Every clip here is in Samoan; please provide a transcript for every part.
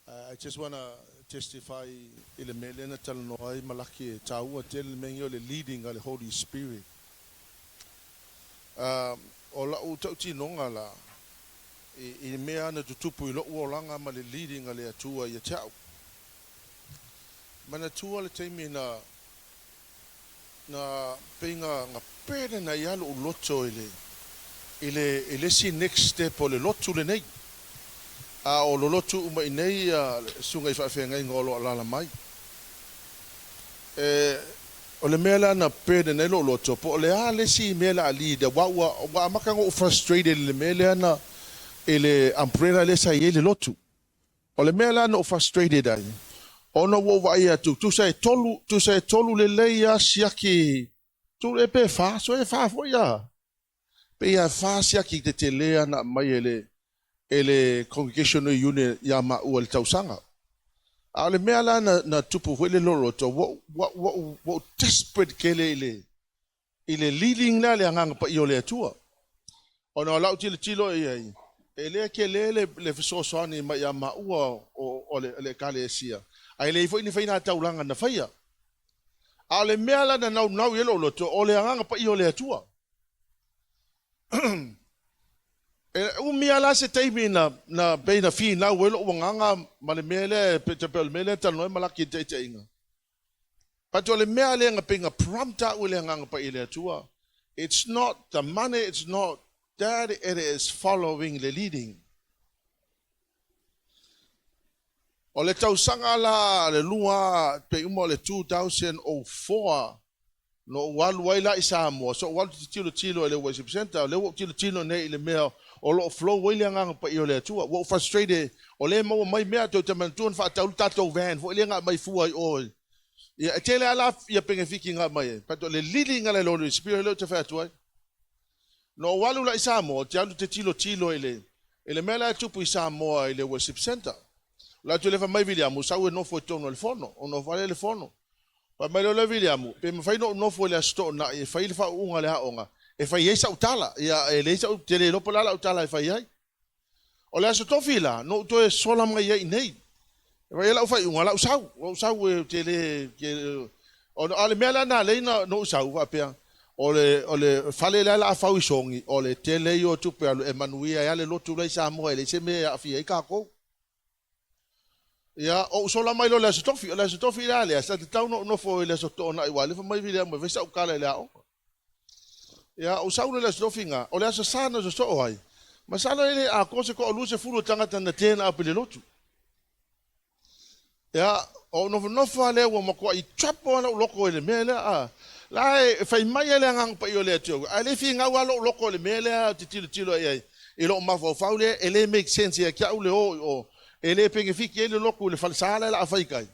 I just wanna testify i le mea lea na talanoa ai Malaki e taua tele le mea nei o le leading a le Holy Spirit. O la'u tautinoga la i mea na tutupu i lo'u olaga ma le leading a le Atua ia te a'u. Manatua le taimi na Na pei na na burden ai lava lou loto i le i le i le isi next step o le lotu lenei. A o lolotu uma i inei ia susuga i faafeagaiga o lo o alaala mai. E, o le mea la na burden ai lou loto, po o le a le isi mea la a lead aua ua ua amata ona ou frustrated i le mea lea na i le umbrella lea sa i ai le lotu. O le mea la na ou frustrated ai, ona ua ou vaai atu, tusa e tolu, tusa e tolu lelei lava siaki, tu, e pe fa, so e fa foi a. Pei lava e fa siaki tetele lava na aumai e le, e le congregational unit ia maua i le tausaga. A o le mea la na, na tupu foi le loloto, ua, ua, ua, ua ou desperate tele i le, i le leading lea a le Agaga Paia o le Atua. Ona o lau tilotilo i ai, e le tele le, le fesoasoani mai ia maua o, o le, le Ekalesia, ae leai foi ni faiga taulaga na faia. A o le mea la na naunau i ai lou loto, o le Agaga Paia o le Atua. E umi lava la se taimi na, na pei na finau ai lou agaga ma le mea lea, pe o le mea lea e talanoa ai Malaki i le taitaiga. But o le mea lea na pei na prompt a'u e le Agaga Paia o le Atua, it's not the money, it's not that, it is following the leading. O le tausaga la le lua, pei uma o le 2004, Na ou alu ai la i Samoa, sa ou alu ou te tilotilo i le worship centre, o lea ua ou tilotilo nei i le mea o lo o flow ai le Agaga Paia o le Atua. Ua ou frustrated, o lea e maua mai mea, toe te manatua na faatau le tatou van foi lea na aumai fua i o. Ia, e tele lava la ia penefiti na aumai ai, but o le leading a le Holy Spirit lea ou te fai atu ai. Na ou alu la i Samoa, ou te alu ou te tilotilo i le, i le mea la e tupu i Samoa i le worship centre. O le atu lea fai mai Viliamu, sau e nofo i totonu o le fono. Ou nofo lea i le fono. Fai mai loa lea Viliamu, pe mafai ona ou nofo i le Aso Toonai e fai le faauuga o le aoga, e fai ai sau tala. Ia, e leai sau, te le iloa po o le a lau tala e fai ai. O le Aso Tofi la, na ou toe sola mai ai i inei. E fai ai lau faaiuga, lau sau, ou sau e te le, te, o, a o le mea la na alai na, na ou sau faapea, o le, o le fale lea la a fau i Sogi, o le tele ia o tupe alu e manuia ai lava le lotu la i Samoa e leai se mea e aafia ai tatou. Ia, ou sola mai loa i le Aso Tofi, o le Aso Tofi la lea, sa tatau ona ou nofo i le Aso Toonai aua o lea fai mai Viliamu e fai sau tala i le aoga. Ia, ou sau loa i le Aso Tofi na, o le Aso Sa na sosoo ai, masalo e le atoa se toa-20 o tagata na turn up i le lotu. Ia, ou nofonofo lava lea ua matuai trouble lava lou loto i le mea lea, a. La e fai mai lava le Agaga Paia o le Atua, ae le finau lava lou loto i le mea lea ou te tilotilo i ai i lou mafaufau lea e le make sense ia te au le o i o, e le penefiti ai le lotu i le falesa la o le a fai i tai.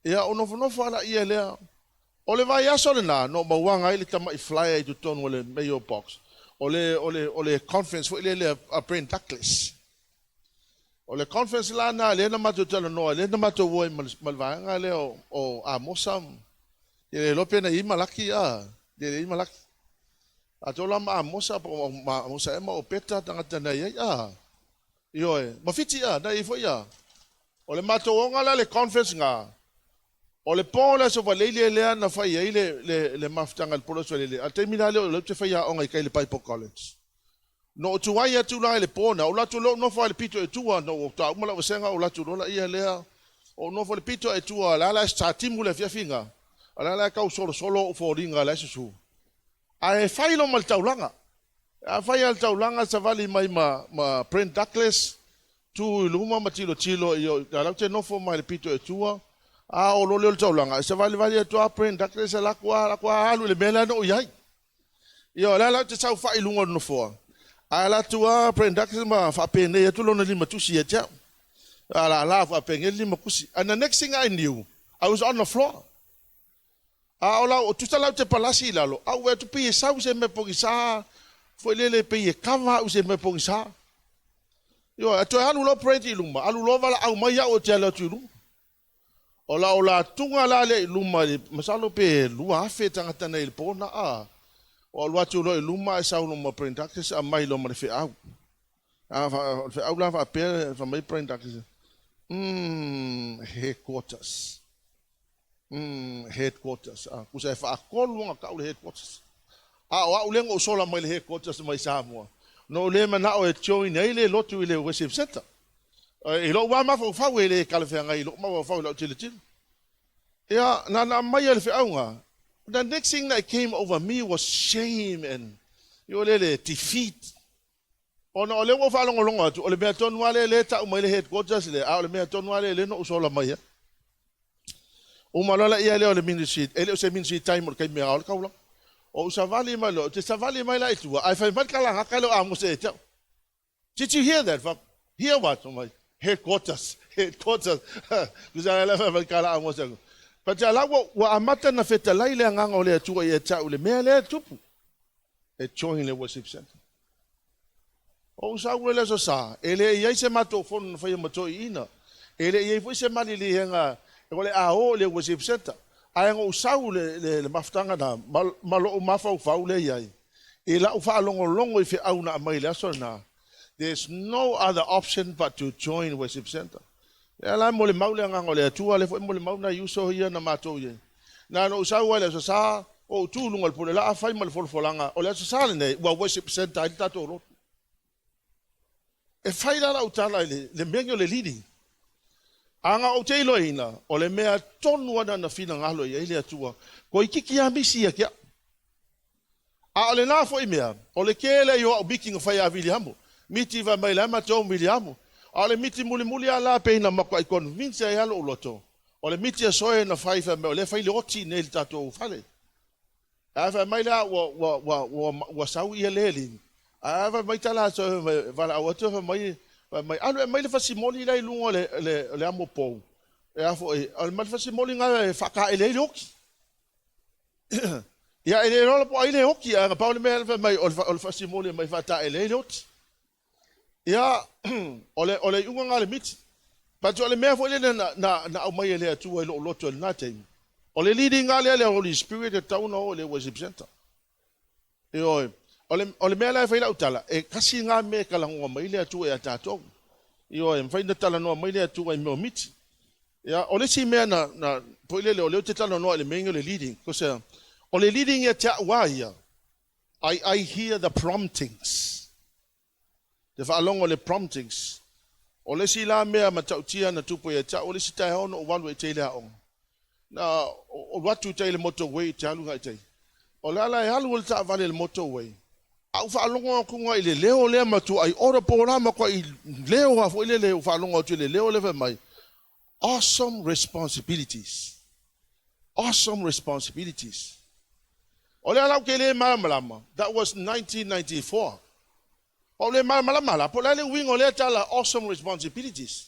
Ia, ou nofonofo lava laia lea. O le vaiaso lena na ou mauaga ai le tamai flyer i totonu o le mail box, o le, o le, o le conference foi lele a Brent Douglas. O le conference la lena lea na matou talanoa ai, lea na matou o ai ma le, ma le vaega lea o, o Amosa. Te le iloa pe na i ai Malaki, a, te le i ai Malaki. Tatou la ma Amosa, po o ma Amosa ea ma Opeta tagata na i ai, a. Ioe, ma Fiti, a, na i ai foi, a. O le matou oga la le conference na, o le po o le Aso Faraile lea na fai ai le, le, le mafutaga i le po o le Aso Faraile, a o le taimi la lea o lea ou te faiaoga i tai i le Bible College. Na ou tuai atu la i le po na, ou alu atu loa ou nofo lava i le pito i tua, na ou ta uma lau vasega ou alu atu loa laia lea, ou nofo i le pito i tua, o la la sa timu le afiafi na, o la la e tau solosolo ou foliga la e susu. Ae fai loa ma le taulaga. A fai lava le taulaga, savali mai ma, ma Brent Douglas, tu i luma ma tilotilo i o, la ou te nofo mai i le pito i tua, a oo loa lea o le taulaga, e savalivali atu lava Brent Douglas, alu atu lava, alu atu lava alu i le mea la na ou i ai. Ia, o la la ou te saofai i luga o le nofoa, ae alu atu lava Brent Douglas ma faapenei atu lona limatusi ia te au. A lala faapenei le limatusi. And the next thing I knew, I was on the floor. A o lau, tusa la ou te palasi i lalo, a ou vaai atu pei e sau se mea pogisa foi lele pei e kava au i se mea pogisa. Ioe, ae toe alu loa Brent i luma, alu loa valaau mai au ou te alu atu i luma. O lau latuga la lea i luma, masalo pe 2,000 tagata na i le po na, a. O alu atu loa i luma ae sau loa ma Brent Douglas aumai loa ma le feau. A, o le feau la faapea, fai mai Brent Douglas, Headquarters. Headquarters. Tusa e faatolu ona tau le headquarters. A o au lea na ou sola mai le headquarters mai Samoa, na ou le manao e join ai le lotu i le worship center. I lou lava mafaufau e le talafeagai i lou mafaufau i lau tilotilo. Ia, na ona aumaia le feauga, the next thing that came over me was shame and o le defeat. Ona o lea ua ou faalogologo atu, o le mea tonu lava lea lea e tau mai le headquarters lea, a o le mea tonu lava lea lea na ou sola mai ai. Uma loa laia lea o le ministry, e le o se ministry time o le taimi e ao le taulaga. Ou savali mai loa, ou te savali mai la i tua, ae fai mai le kalagata lea o Amosa ia te au. Did you hear that? Fai, hear what? Fai mai, headquarters, headquarters. Tusa la fai mai le kala Amosa. But la ua amata na fetalai le agaga o le Atua ia te au i le mea lea e tupu. E join le worship center. O ou sau i le Aso Sa, e le i ai se matou fono na faia ma toeaiina. E le i ai foi se maliliega o le a o i le worship center. Ae na ou sau le, le, le mafutaga na, ma, ma lou mafaufau lea i ai, i lau faalogologo i feau na aumai i le aso lena, there's no other option but to join worship center. Lea la e molimau le agaga o le Atua, lea foi e molimau nai uso ia na matou i ai. Na ona ou sau lava i le Aso Sa, ou tu i luga o le pule laa fai ma le folafolaga, o le Aso Sa lenei ua worship center ai le tatou lotu. E fai la lau tala i le, le mea nei o le leading. A na ou te iloaina, o le mea tonu lava na finagalo i ai le Atua, toeitiiti lava misi ia te au. A o lena foi mea, o le tele ia o au miti na fai ia Viliamo. Miti fai mai le a matou Viliamo. A o le miti mulimuli lava la pei na matuai convince ai lava lou loto, o le miti a Soe na fai fai mai o lea e fai le oti nei i le tatou fale. Ae fai mai la ua, ua, ua, ua, ua sau ia le lini. Ae fai mai tala a Soe fai mai, valaau atu fai mai, fai mai, alu e aumai le fasimoli la i luga o le, le, le amo pou. E a foi, alu mai le fasimoli na e faataele ai le oti. Ia, e le iloa la po o ai le oti, ae na pau le mea fai mai o le fasimoli e mai faataele ai le oti. Ia, o le iuga lena o le miti. But o le mea foi lele na aumai e le Atua i lou loto i lena taimi, o le leading lava lea a le Holy Spirit e tatau ona o i le worship center. Ioe. O le mea la e fai lau tala, e tasi lena mea e talanoa mai le Atua ia tatou. Ioe, e mafai ona talanoa mai le Atua i mea o miti. Ia, o le isi mea na foi lele, o lea ou te talanoa i le mea o le leading. Because, o le leading ia te au a ia, I hear the promptings. Te faalogo le promptings. O le isi la mea matautia na tupu ia te au, o le isi taeao na ou alu ai i tai i le aoga. Na ou alu atu i tai i le motorway i te alu agai i tai. O le ala e alu ai le taavale i le motorway, a ou faalogo atu i le leo lea matuai audible la matuai leo lava foi lele ou faalogo atu i le leo lea fai mai, awesome responsibilities. Awesome responsibilities. O le ala ou te le malamalama, that was 1994. O le malamalama la, po o le a le uiga o lea tala awesome responsibilities.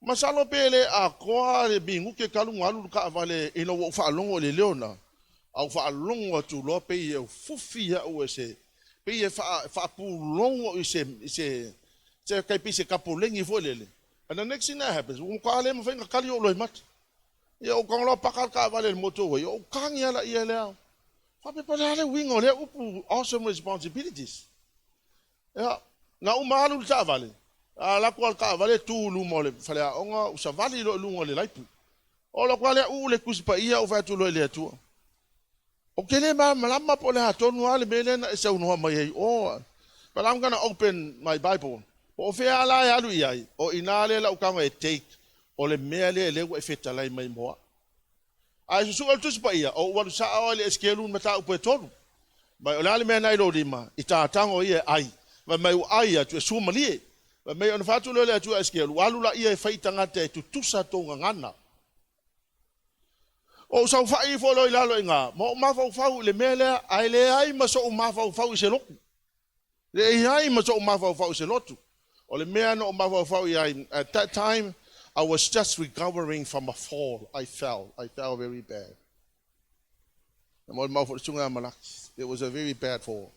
Masalo pe le atoa le minute talu ona alu le taavale ina ua ou faalogo i le leo na, a ou faalogo atu loa pei e fufi au e se, pei e faapulou au i se, i se, se tai pei se tapoleni foi lele. And the next thing that happens, ua matua le mafai ona tali ou loimata. Ia ou tago loa paka le taavale i le motorway, ou tagi lava laia lea. Faapea po o le a le uiga o lea upu awesome responsibilities. Ia, na uma alu le taavale, a alu atu lava le taavale tu i luma o le faleaoga, ou savali loa i luga o le library. O alu atu lava lea uu le Tusi Paia ou fai atu loa i le Atua. Ou te le malamalama po o le a tonu lava le mea lea na e saunoa mai ai o. But I'm gonna open my Bible. Po o fea la e alu i ai, o i ina lea lau tago e take o le mea lea lea ua e fetalai mai mo au. Ae susue le Tusi Paia, o ou alu sao lava i le Esekielu i mataupu e tolu. Mai o le a le mea na i lou lima, i tatago ia e ai. Fai mai ua ai atu e suamalie. Fai mai ona fai atu lea o le Atua ia Esekielu, ua alu laia e fai i tagata e tutusa tou gagana. Ou saofai ifo loa i lalo i ina, ma ou mafaufau i le mea lea, ae leai ma sou mafaufau i se lotu. Leai ma sou mafaufau i se lotu. O le mea na ou mafaufau i ai, at that time, I was just recovering from a fall. I fell. I fell very bad. Na molimau foi le susuga ia Malaki. It was a very bad fall.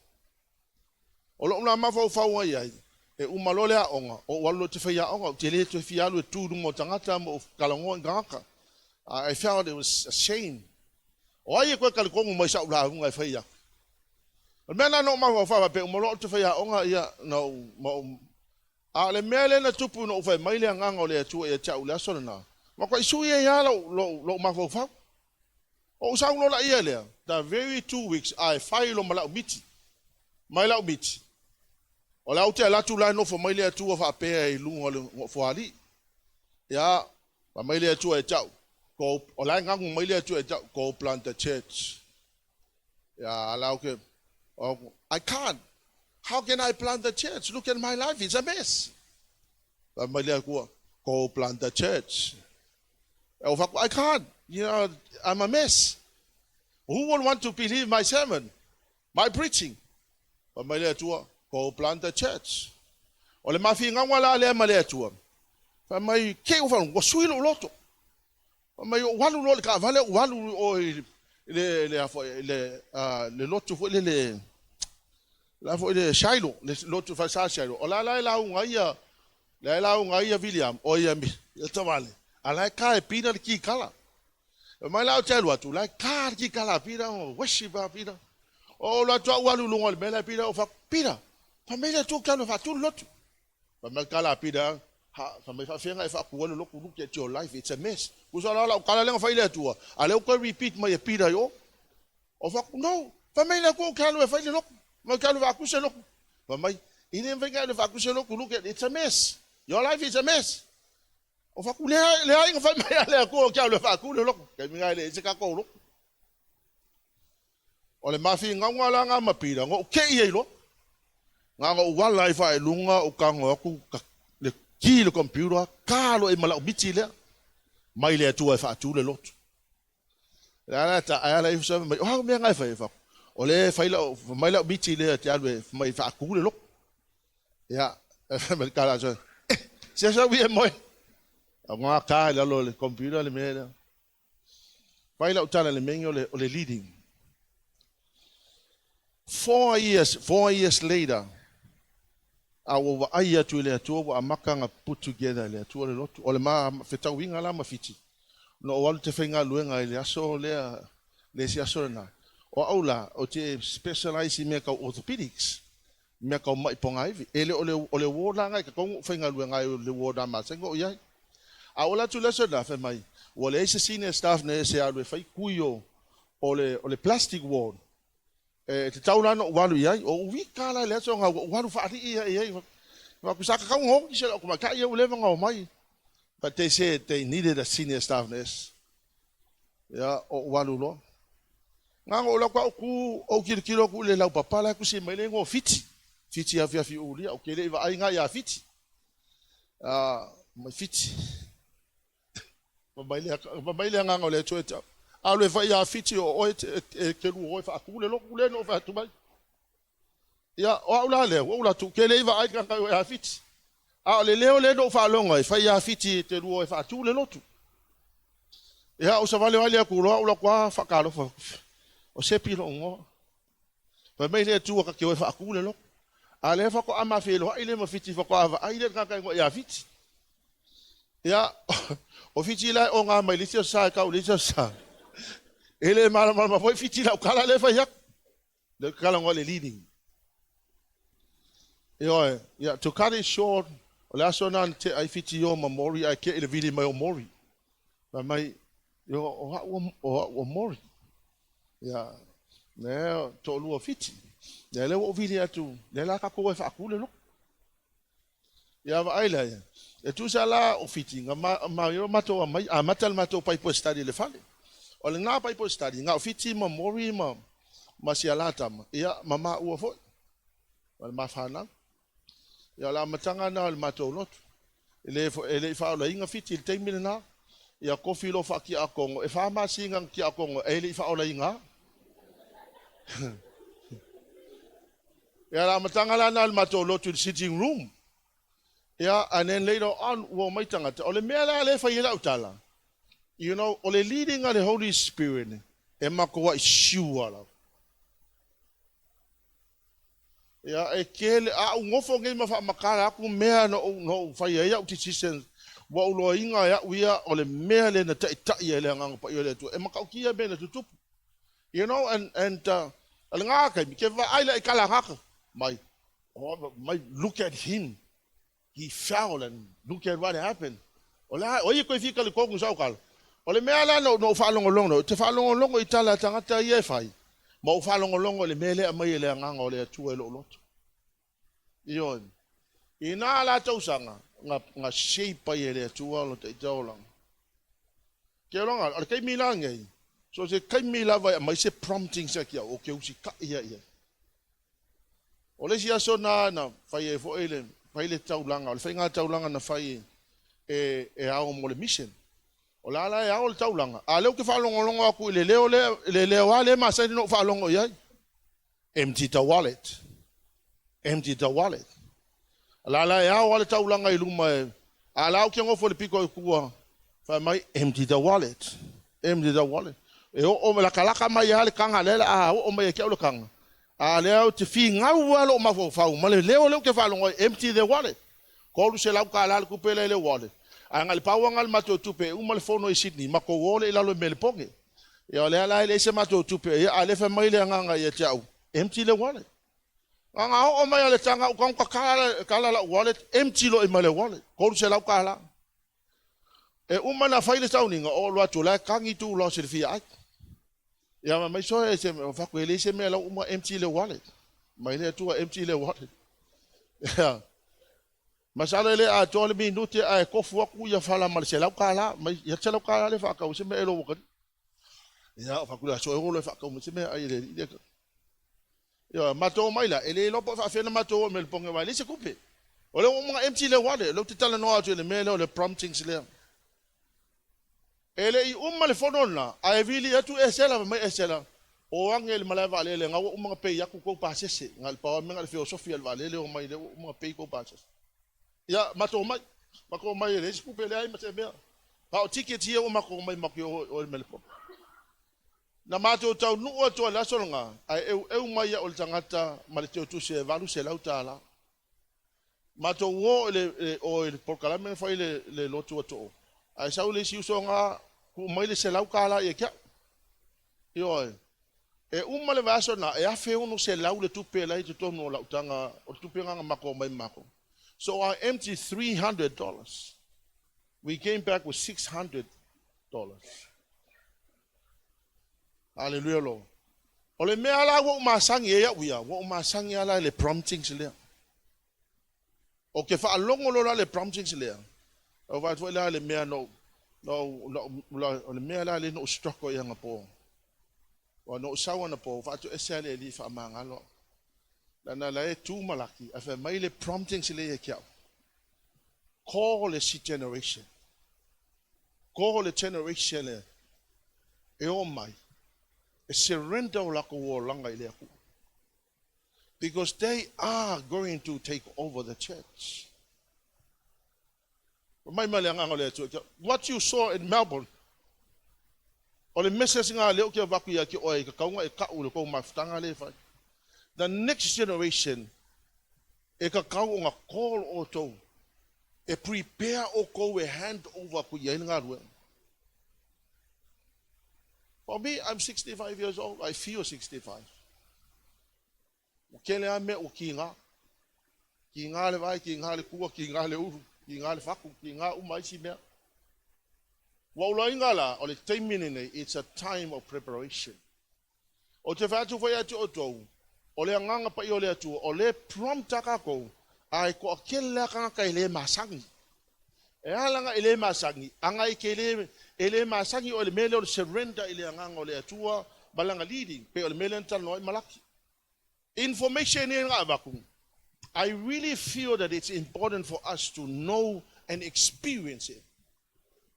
O lou la mafaufau ai ai, e uma loa le aoga, ou alu loa ou te fai aoga, ou te le toe fia alu e tu i luma o tagata ma ou talanoa i tagata. I felt it was a shame. O ai e toe talitonu mai sau lauga e fai aku? O le mea lena na ou mafaufau faapea, uma loa ou te fai aoga, ia, na ou, ma ou A o le mea lea na tupu ina ua fai mai le Agaga o le Atua ia te au i le aso lena, matuai sui ai lava lou mafaufau. Ou sau loa laia lea, the very 2 weeks ae fai loa ma lau miti. Mai lau miti. O le au te alu atu la e nofo mai le Atua faapea i luga o le nofoalii. Ia, fai mai le Atua e te au, go, o la e gagu mai le Atua e te au, "Go plant the church." Ia, la okay. Oh, I can't. How can I plant the church? Look at my life, it's a mess. Fai mai le Atua, "Go plant the church." Oh, I can't. I'm a mess. Who will want to believe my sermon? My preaching? Fai mai le Atua, "Go plant the church." O le mafigauga la lea ma le Atua. Fai mai, ke o whanau, ua sui lo loto. Fai mai, o walu lo le ka vale, o walu o i le lotu foi le la foi le Shiloh, le lotu fa sa Shiloh. O la la e lauga ia, la e lauga ia William, o ia mi, ia tawale. A la e ka e pina le kikala. Mai la o te alu atu, la e ka le kikala a Pita, o worship a Pita. O la atu au alu lunga o le mea la Pita, o fa Pita, fa mai le atu ke alu fa tu lotu. Fa mai kala a Pita, ha, fa mai fa fenga e fa ku alu loku, look at your life, it's a mess. Ku sa la la kala lenga fa ile atua. A le o ko repeat mai e Pita yo. O fa no, fa mai le ku ke alu e fa ile loku. Mai ke alu fa ku se loku. Fa mai, ine mfai le fa ku se loku, look at, it's a mess. Your life is a mess. O fa ku le le ai nga fa mai ale ku ke alu fa ku le loku. Ke mi ngai le se ka ko loku. O le mafigauga la nga ma Pita, ngo ke i lo. Nga ngo wala i fa e lunga o ka ngo aku ka le ki le computer ka lo e mala miti le. Mai le atua e fa tu le lotu. La la ta ala i sa mai o mea ngai fa e fa. O le fai la mai la miti le te alu e mai fa ku le loku. Ya, mai kala so. Se sa wi e moi. O ngā ka i lalo le computer le mea lea. Fai lau tala le mea o le leading. 4 years later, a ua vaai atu i le Atua ua amaka nga put together le Atua le lotu. O le ma fetauiga la ma Fiti. No o alu te whainga i le aso lea, le si aso lena. O au la, o te specialize i mea kau orthopedics, mea kau mai ponga ivi. E le o le ward la ngai, ka kongu whainga ai o le ward a masengo o iai. A o la tu leso na fai mai, ua le se senior staff ne se alu e fai kui o le plastic ward. E te tau lano walu iai, o uwika la le aso ngā walu whaari ia iai. Ma ku saka kau ngō ki se o ka ia ule ngā mai. But they said they needed a senior staff nurse. Ia, o walu loa. Ngā ngō la kwa ku o kilo kilo ku le lau papa la ku si mai le ngō Fiti. Fiti afi afi ulia, o kele iwa ai ngā ia Fiti. Ah, mai Fiti. Mai le nganga o le atu e tau. A le fai ia Fiti o oe e ke lu oe fa ku le loku le no fa tu mai. Ia, o au la le, o la tu ke le iwa ai ka ia Fiti. A o le leo le no fa longa e fai ia Fiti te lu oe fa tu le lotu. Ia, o sa vale vale aku loa o la kwa fa ka lo fa. O se pi lo ngo. Fa mai le tu ka ke oe fa ku le loku. A le fa ko ama fe lo ai le ma Fiti fa ko ava ai le ka ka ia Fiti. Ia, o Fiti la o ngā mai lisi o sa ka o lisi o sa. E le mala mala ma foi Fiti la o kala le fai yak. Le kala ngo le leading. E oe, ia, to cut it short, o le aso nā te ai Fiti o ma Mori ai ke i le vili mai o Mori. Fa mai, yo, o o Mori. Ia, ne, to lua Fiti. Le le o vili atu, le la ka ko e whaakule lo. Ia va ai la ia. E tusa la o Fiti nga ma ma yo mato mai a mata le mato Bible study le fale. O le ngā Bible study nga o Fiti ma Mori ma sia lata ma ia ma ma ua foi. O le mawhanau. Ia la matanga na o le matou lotu. E le i whaola Fiti i le taimi le nā. Ia kofi lo wha ki a kongo. E wha masinga ki a kongo e le i whaola inga. Ia la matanga la na le matou lotu i le sitting room. Yeah, and then later on, ua mai tangata. O le mea la le fai e lau tala. O le leading of the Holy Spirit, e makoa i siua lau. Ia, e ke le a ngofo ngai ma wha makara aku mea no fai ai au decision. Wa uloa inga ia uia o le mea le na tai tai e le nganga pa i o le atu. E makau kia mea na tutupu. And ale ngā kai, ke wa ai la i kala ngaka. Mai, oh, mai, look at him. He fell and look at what happened. O le a, o ia koe fika le kogu sau kala. O le mea la no no faalogologo, te faalogologo i tala tagata ia e fai. Ma ou faalogologo i le mea lea mai e le agaga o le Atua i lou loto. Ioe. I nā la tausaga, nga shape ai e le Atua lo taitaolaga. Ke longa, o le kaimi la ngei, so se kaimi lava e aumai se prompting sa ki au, o ke usitai ia ia. O le isi aso na na fai ai foi le fai le taulaga, o le faiga taulaga na fai e ao mo le mission. O la la e ao le taulaga. A leo ke faalogologo aku i le leo lea, le leo a le masani no faalogo i ai. Empty the wallet. Empty the wallet. La la e ao ale taulaga i luma e a la au ke ngofo le piko i kua. Fai mai empty the wallet. Empty the wallet. E o o lakalaka mai a le kanga le a o mai e ke au le kanga. A lea au te figau a lou mafaufau ma le leo lea ou te faalogo ai, empty the wallet. $300 le tupe lea i le wallet. Ae na o le pau lava le matou tupe e uma le fono i Sydney, matou o lea i lalo i Melepone. Ia o lea la e leai se matou tupe, ia a o lea e fai mai le agaga ia te au, empty le wallet. Na ona oo mai lava o le taga ou tago tatala lau wallet, empty loa ma le wallet, $300. E uma ona fai le sauniga, ou alu atu o la e tagi tu loa se le fia ai. Ia ma mai soe se fai atu e leai se mea la ua uma empty le wallet. Mai le Atua empty le wallet. Ia. Masalo e le atoa le minute ae tofu atu ia fala ma le $100 mai ia $100 le faatau se mea e lo wakali. Ia o fai atu soe olo e faatau mai se mea ai le le. Ia matou mai la e le iloa po o faafefea ona matou oo i Melepone aua e leai se tupe. O lea ua uma ona empty le wallet, o lea ou te talanoa atu i le mea lea o le promptings lea. E le i uma le fono lena, ae vili atu Esela, fai mai Esela, o age i le malae vaalele, na ua uma ona pay atu tou pasese. Na o le pau lava mea na o le feosofi a le vaalele o mai lea ua uma ona pay tou pasese. Ia, matou omai, matou omai e leai se tupe, leai ma se mea. A o tickets ia ua matou omai matou o i Melepone. Na matou taunuu atu i le aso lena, ae eueu mai au e le tagata ma le teutusi e $800. Matou o i le, o i le polokalame na fai i le lotu atoa, ae sau le isi usoga tuu mai le $100 ia te au. Ioe. E uma le vaiaso lena, e $1,600 le tupe la i totonu o lau taga, o le tupe lena na matou omai ma matou. So I emptied $300. We came back with $600. Hallelujah Lord. O le mea la ua ou masani ai au ia, ua ou masani lava la i le promptings lea. O ke faalogo loa la le promptings lea, o vaai atu foi la le mea no no no o le mea la le no struggle ia anapo. Ua no sau anapo, faatoese le Alii faamagalo. Lana la e tu malaki, a fai mai le promptings lea ia te au. Call le si generation. Call le generation lea. E o mai. E surrender o lakou olaga i le Atua. Because they are going to take over the church. Mai ma le agaga o le Atua. What you saw in Melbourne, o le message nga leo ke vaku ia ki oe ka kaunga e kau le kou mafutanga le fai. The next generation, e ka kau o nga call o tou, e prepare o kou e hand over ku ia i ngā rua. For me, I'm 65 years old. I feel 65. Ua kele a mea ua ki ngā. Ki ngā le vai, ki ngā le kua, ki ngā le uru, ki ngā le whaku, ki ngā uma isi mea. Ua ulainga la, o le taimi nei, it's a time of preparation. O te whaatu whai atu o tou, o le anganga pa i o le atua, o le prompt a kākou, ai ko a kele lea kangaka e le masangi. E alanga e le masangi, anga i ke le, e le masangi o le mele o le surrender i le anganga o le atua, malanga leading, pe o le mele na i malaki. Information e ngā vaku. I really feel that it's important for us to know and experience it.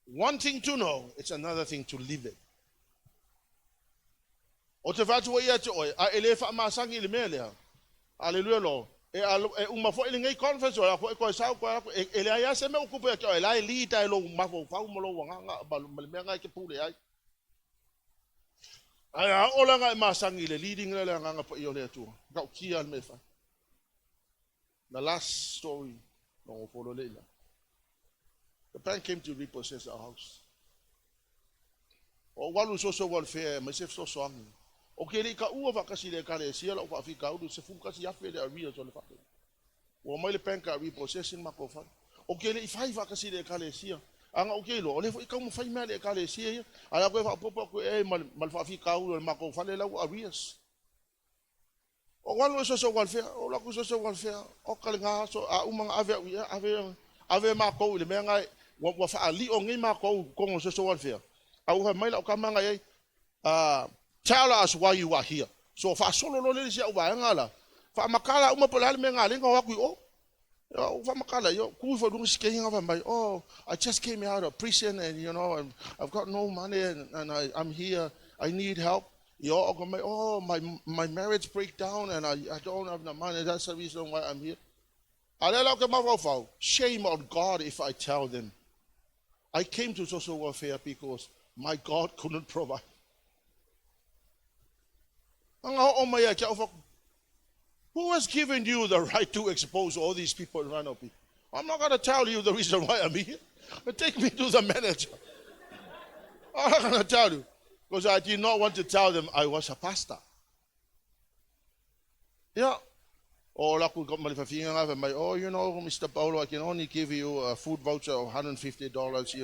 One thing to know, it's another thing to live it. O te whātua ia te oe, a e le whaamasangi i le mea lea. Hallelujah, Lord. E, e uma foi le nei conference o la foi koe sau koe aku, e le ai ase me ukupu e te oe, la e li tai lo mafau fau mo lo wanganga, ma le mea ngai ke pule ai. Ai a ola ngai masangi le leading le anganga pa i o le atua. Kau kia le me whai. The last story, no follow leila. The bank came to repossess our house. O walu social welfare, mai se so angi. O ke le ka ua whakasi le kare sia la whafika uru se fukasi afe le arrears o le whake. Ua mai le bank a repossess le matou fale. Ou te le i fai faatasi i le Ekalesia. A na ou te iloa, o lea foi e taumafai mea a le Ekalesia ia. A o le a toe faaopoopo atu i ai ma le faafitauli o le matou fale la ua arrears. Ou alu i le social welfare, ou alu atu i le social welfare, oka lena aso, a uma ona ave au i ai, ave, ave matou i le mea lena, ua faalio nei matou i totonu o le social welfare. A ua fai mai lau tama na i ai, "Tell us why you are here." So faasolo loa le isi au vaega la, faamatala uma po o le a le mea na ala ai ona o atu i o. Ua faamatala, ia, tu ifo i luga si teina fai mai, "Oh, I just came out of prison and I've got no money and I'm here, I need help." Ia, o mai, "Oh, my marriage break down and I don't have the money, that's the reason why I'm here." A lea la ou te mafaufau, shame on God if I tell them I came to social welfare because my God couldn't provide. Anga o mai a kia ofa. Who has given you the right to expose all these people in front of me? I'm not going to tell you the reason why I'm here. But take me to the manager. I'm not going to tell you. Because I did not want to tell them I was a pastor. Yeah. O la ku ma le fafinga nga mai, "Oh, Mr. Paulo, I can only give you a food voucher of $150.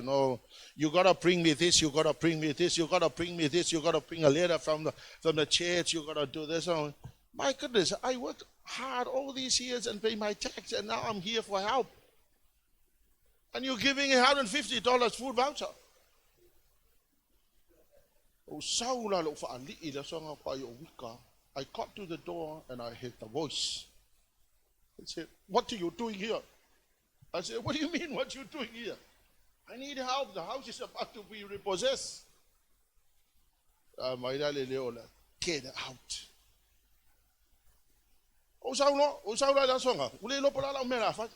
You gotta bring me this, you gotta bring me this, you gotta bring me this, you gotta bring a letter from the church, you gotta do this." Oh, my goodness, I worked hard all these years and pay my tax, and now I'm here for help. And you're giving $150 food voucher. O saula lo whaali'i le songa pa i o wika. I got to the door and I heard the voice. He said, "What are you doing here?" I said, "What do you mean, what you doing here? I need help. The house is about to be repossessed." Mai la le leo la, "Get out." O saulo, o saulo la songa. Ule lo pola la o mea fa.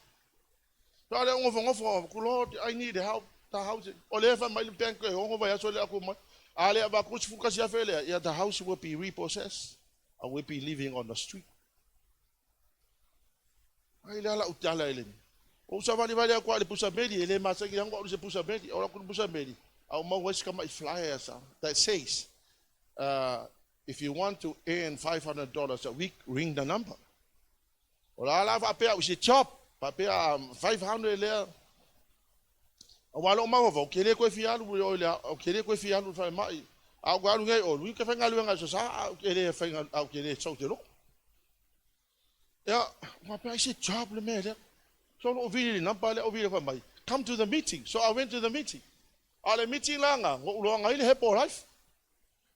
So le ngofo ngofo ku, "Lord, I need help. The house." O le fa mai le bank e ngo va ya so le aku mai. A le ba ku fu ka sia fele. Yeah, the house will be repossessed. I will be living on the street. Ai le ala utala ele. O sa vali vali aku ale pusa meli ele masa ki hango se pusa meli. O la ku pusa meli. Au mau wes kama flyers that says, "If you want to earn $500 a week, ring the number." O la ala fa pea u se chop, fa pea 500 lea. O walo mau va ke le ko fi alu o le o ke le ko fi alu fa mai. A ko alu ngai o lui ke fa ngalu ngai so sa ke le fa au ke le so te lo. Ya, ma pea se job le mea lea. So no vili number le o vili fa mai. "Come to the meeting." So I went to the meeting. A le meeting la nga, ngo ulo ngai le Herbalife.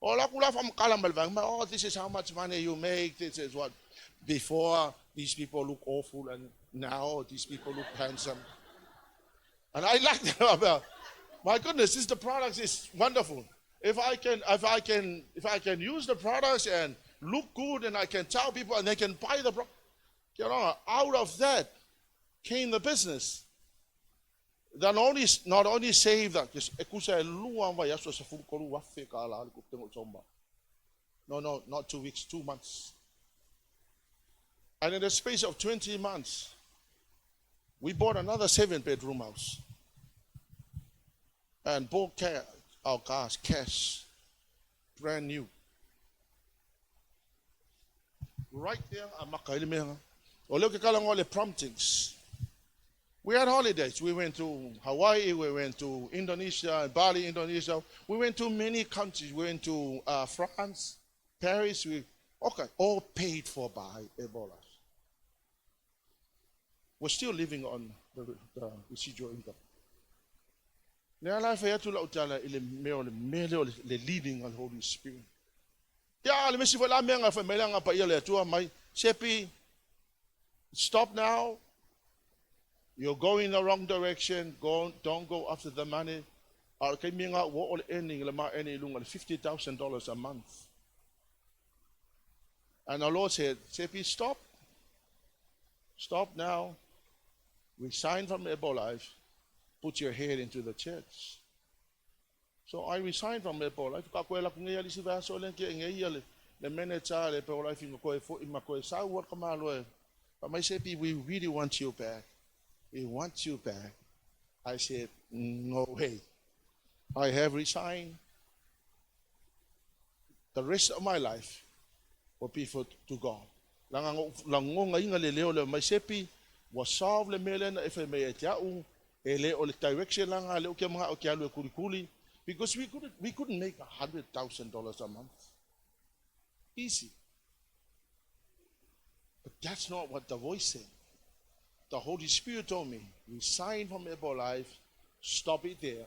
O la kula fa mkala malvang, "Oh, this is how much money you make. This is what before these people look awful and now these people look handsome." And I like that. My goodness, this the product is wonderful. If I can use the products and look good and I can tell people and they can buy the product. Out of that came the business. That only, not only save that, e kusa e lua vai aso sa fulu kolu wafe ka ala ku tengo tsomba. No, not 2 weeks, 2 months. And in the space of 20 months, we bought another seven-bedroom house and bought our cars cash, brand new. Right there, a maka ile. O leo ke kala ngole promptings. We had holidays. We went to Hawaii, we went to Indonesia, Bali, Indonesia. We went to many countries. We went to France, Paris. Okay, all paid for by Herbalife. We're still living on the residual income. Le ala fa atu la utala i le mea o le mea lea o le leading of the Holy Spirit. Ya le mesi la mea nga fa mela nga pa ia le atua mai. "Sepi, stop now. You're going the wrong direction. Go, don't go after the money." A ke mi nga wo o le earning le ma earning lunga le $50,000 a month. And the Lord said, "Sepi, stop. Stop now. Resign from Herbalife. Put your head into the church." So I resigned from Herbalife. Ka koe la kunge ali si vaso le ke nge ia le manager le Herbalife ngo koe fo ima koe sa ua ka malo e. But my Sepi, "We really want you back. We want you back." I said, "No way. I have resigned. The rest of my life will be for to God." Langa langonga inga le leo le mai Sepi, Ua solve le mea lea na e fai mai ia te a'u, e le o le direction la lena lea ou te mana'o ou te alu e kulikuli, because we could make $100,000 a month. Easy. But that's not what the voice said. The Holy Spirit told me, resign from Herbalife, stop it there.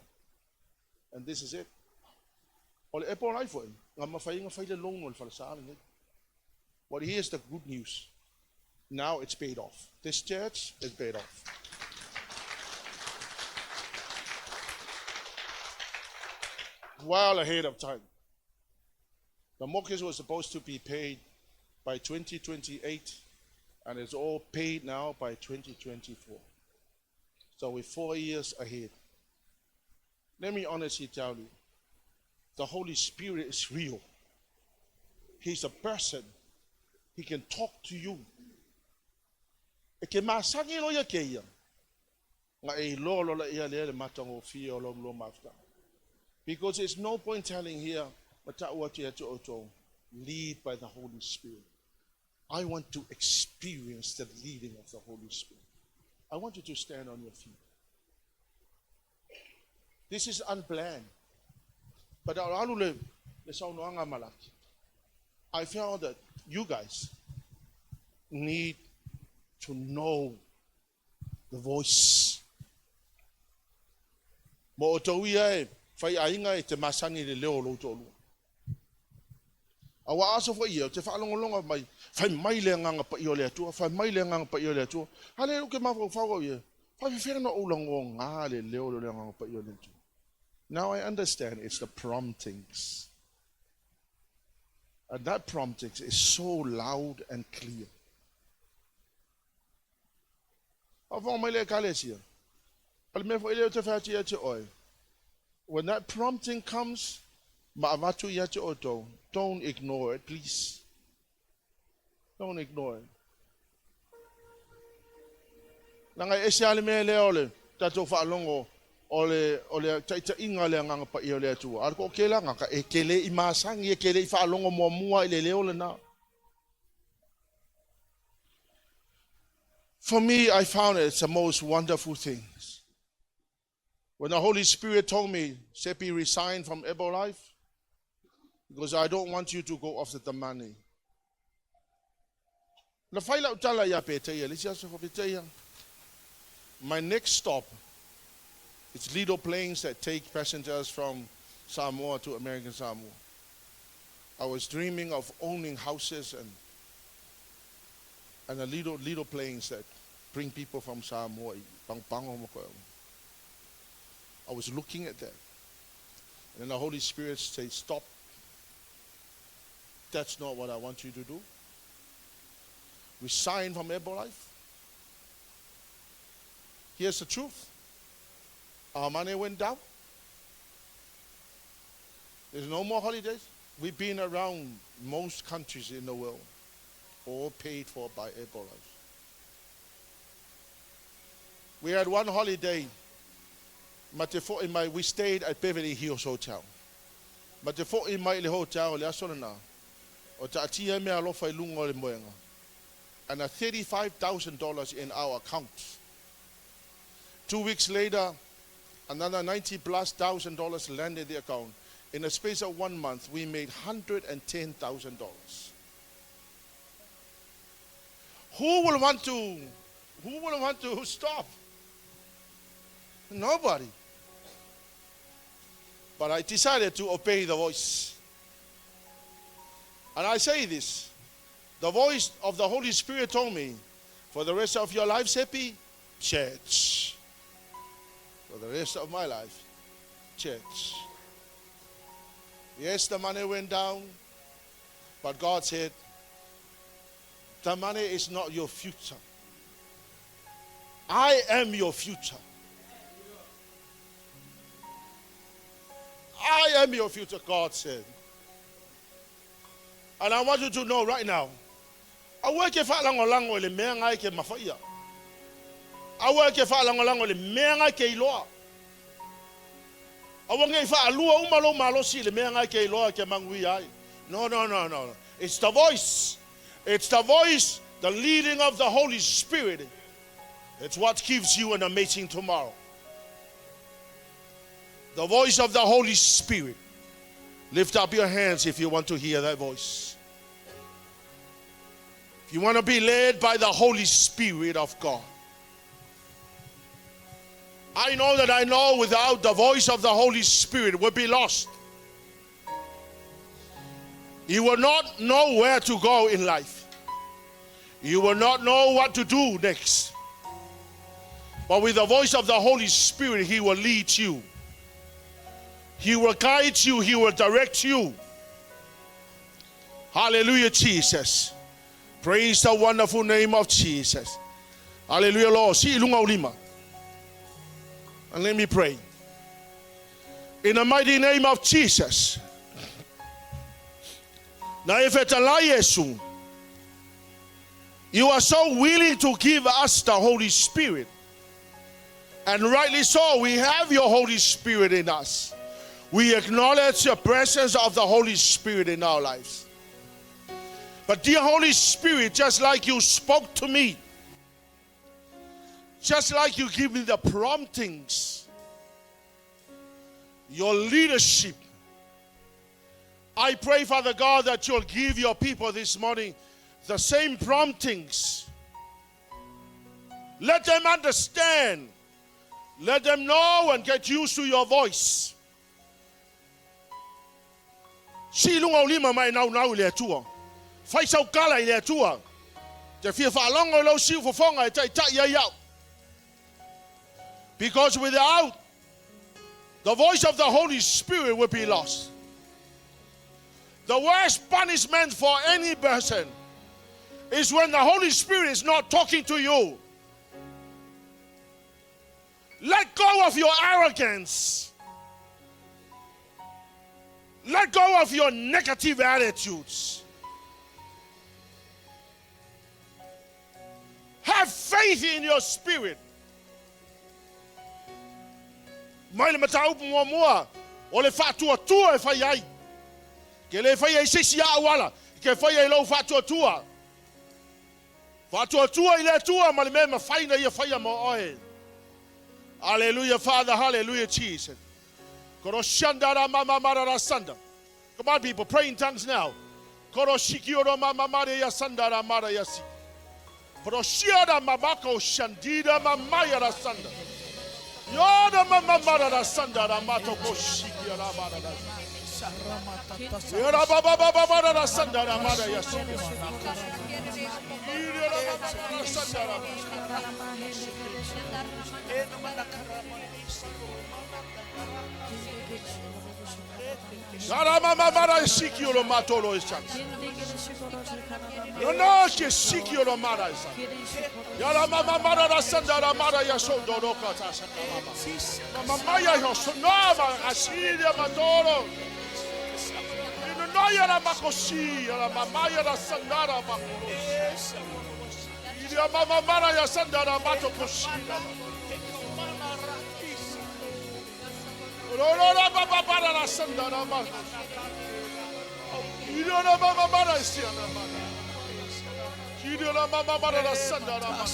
And this is it. O le Herbalife foi, na mafai ona fai le loan o le falesa lenei. But here's the good news. Now it's paid off. This church is paid off. Well ahead of time. The mortgage was supposed to be paid by 2028, and it's all paid now by 2024. So we're 4 years ahead. Let me honestly tell you, the Holy Spirit is real. He's a person. He can talk to you. E ke masagi lo ia ke ia. Nga e iloa lo la ia lea le matagofie o lo mafutaga. Because there's no point telling here, mata'u atu ia te outou, lead by the Holy Spirit. I want to experience the leading of the Holy Spirit. I want you to stand on your feet. This is unplanned. But alu le saunoaga Malaki. I found that you guys need to know the voice. Mo outou ia e faiaiga e te masani le leo o lou toalua. A ua aso foi ia, te faalogologo mai, fai mai le agaga paia o le Atua, fai mai le agaga paia o le Atua. A le ke mafaufau au ia, faafefea ona ou lagoga le leo o le agaga paia o le Atua. Now I understand it's the promptings. And that promptings is so loud and clear. Faafofoga mai le ekalesia. O le mea foi lea ou te fai atu ia te oe. When that prompting comes, ma avatu ia te outou, don't ignore it, please. Don't ignore it. Leaga e ese lava le mea lea o le tatou faalogo o le taitaiga le agaga paia o le Atua. A le toatele tagata e te le i masagi, e te le i faalogo muamua i le leo lena. For me, I found it, it's the most wonderful things. When the Holy Spirit told me, "Sepi, resign from Herbalife, because I don't want you to go after the money." Na fai lau tala ia Peteia, le isi aso Peteia. My next stop is little planes that take passengers from Samoa to American Samoa. I was dreaming of owning houses and the little little planes that bring people from Samoa. Pagopago ma koe. I was looking at that. And then the Holy Spirit said, "Stop. That's not what I want you to do. Resign from Herbalife." Here's the truth. Our money went down. There's no more holidays. We've been around most countries in the world, all paid for by Herbalife. We had one holiday. We stayed at Beverly Hills Hotel. Ma te fo'i mai le hotel le aso lena. O taatia mea alofa i luga o le moega. And a $35,000 in our account. 2 weeks later, another 90 plus thousand dollars landed the account. In the space of one month, we made $110,000. Who will want to stop? Nobody. But I decided to obey the voice. And I say this: the voice of the Holy Spirit told me, "For the rest of your life, Seppi, church." For the rest of my life, church. Yes, the money went down, but God said, "The money is not your future. I am your future. I am your future," God said. And I want you to know right now, aua ke faalagolago i le mea lena e ke mafaia. Aua ke faalagolago i le mea lena e ke iloa. Aua nei faalua uma lou malosi i le mea lena e ke iloa ke manuia ai. No, no, no, no. It's the voice. It's the voice, the leading of the Holy Spirit. It's what gives you an amazing tomorrow. The voice of the Holy Spirit. Lift up your hands if you want to hear that voice. If you want to be led by the Holy Spirit of God. I know that I know without the voice of the Holy Spirit we'll be lost. You will not know where to go in life. You will not know what to do next. But with the voice of the Holy Spirit, He will lead you. He will guide you. He will direct you. Hallelujah, Jesus. Praise the wonderful name of Jesus. Hallelujah, Lord. Sii i luga ou lima. And let me pray. In the mighty name of Jesus. Na e fetalai Iesu. You are so willing to give us the Holy Spirit. And rightly so, we have your Holy Spirit in us. We acknowledge the presence of the Holy Spirit in our lives. But dear Holy Spirit, just like you spoke to me, just like you give me the promptings, your leadership, I pray, Father God, that you'll give your people this morning the same promptings. Let them understand. Let them know and get used to your voice. Sii i luga ou lima ma e naunau i le Atua. Fai sau tala i le Atua. Te fia faalogo i lou siufofoga e taitai ai au. Because without the voice of the Holy Spirit will be lost. The worst punishment for any person is when the Holy Spirit is not talking to you. Let go of your arrogance. Let go of your negative attitudes. Have faith in your spirit. Mai le mataupu muamua o le faatuatua e fai ai. Ke le faia i se isi auala, ke faia i lou faatuatua. Faatuatua i le Atua ma le mea e mafai ona Ia faia mo oe. Hallelujah, Father, hallelujah, Jesus. Koro shanda ra ma ma ma ra ra sanda. Come on, people, pray in tongues now. Koro shiki oro ma ma ma re ya sanda ra ma ra ya si. Koro shia ma ma ko shandira ma ma ya ra sanda. Yoda ma ma ma ra ra sanda ra ma to ko shiki ra ma ra ra. Yora ba ba ba ba ba ra ra sanda ra ma ra ya si. Iri ra ma ma ma ra sanda ra ma. Yara ma ma ma ra shiki oro ma toro e sa. No no ke shiki oro ma ra sa. Yara ma ma ma ra ra sanda ra ma ra ya so do ro ka ta sa ka ma ma. Ma ma ma ya yo so no ma asiri ma toro. Ino no ya ra ma ko si ya ra ma ma ya ra sanda ra ma ko. Iri ma ma ma ra ya sanda ra ma to ko si ra. Ro ro ra ba ba ba ra ra sanda ra ma. Iri ra ma ma ma ra si ra ma. Iri ra ma ma ma ra ra sanda ra ma.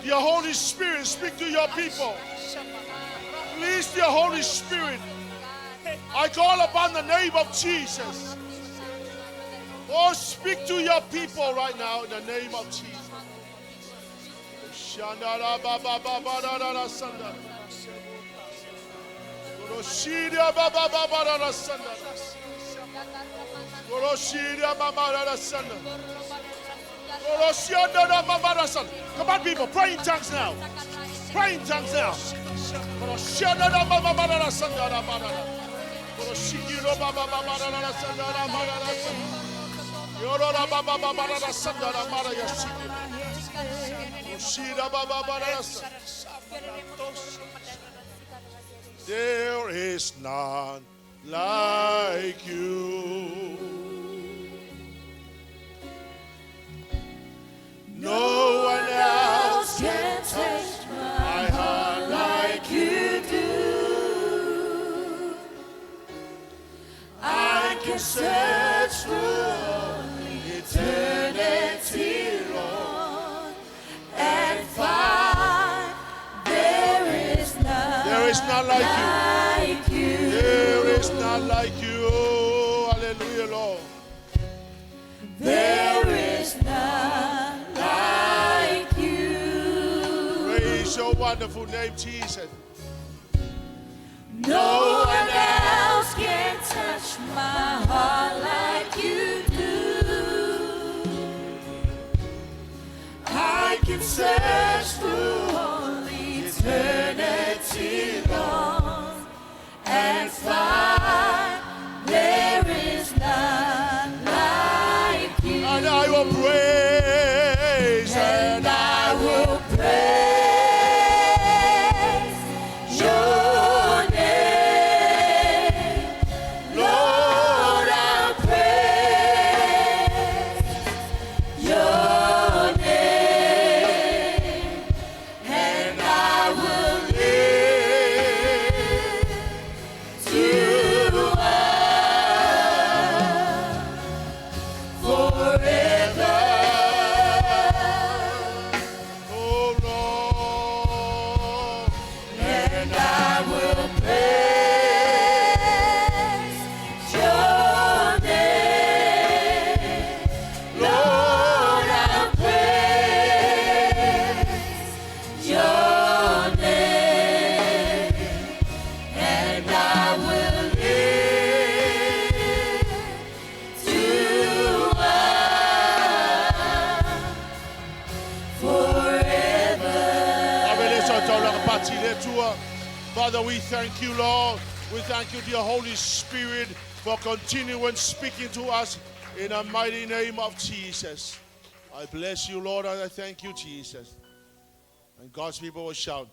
Dear Holy Spirit, speak to your people. Please, dear Holy Spirit, I call upon the name of Jesus. Oh, speak to your people right now in the name of Jesus. Shandara ba ba ba ba da da da sanda. Koroshiria ba ba ba ba da da sanda. Koroshiria ba ba da da sanda. Koroshianda da ba ba da sanda. Come on, people, pray in tongues now. Pray in tongues now. Koroshianda da ba ba ba da da sanda da ba da da. Koroshikiro ba ba ba ba da da da sanda da ba da da sanda. Yoro da ba ba ba ba da da sanda da ba da ya shiki. Koroshira ba ba ba da da sanda. There is none like you. No one else can touch my heart like you do. I can search through eternity, Lord, and find There is none like you. Hallelujah, Lord. There is none like you. Praise your wonderful name, Jesus. No one else can touch my heart like you do. I can search through all eternity long and find there is none like you. And I will praise And I will praise your name. Lord, I'll praise your name. And I will live to up forever. Oh Lord. And I will praise your name. Lord, I'll praise your name. And I will live to up forever. Father, we thank you, Lord. We thank you, dear Holy Spirit, for continuing speaking to us in the mighty name of Jesus. I bless you, Lord, and I thank you, Jesus. And God's people will shout.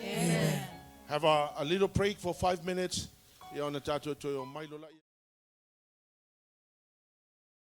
Amen. Have a little break for 5 minutes. Ia ona tatou toe omai loa.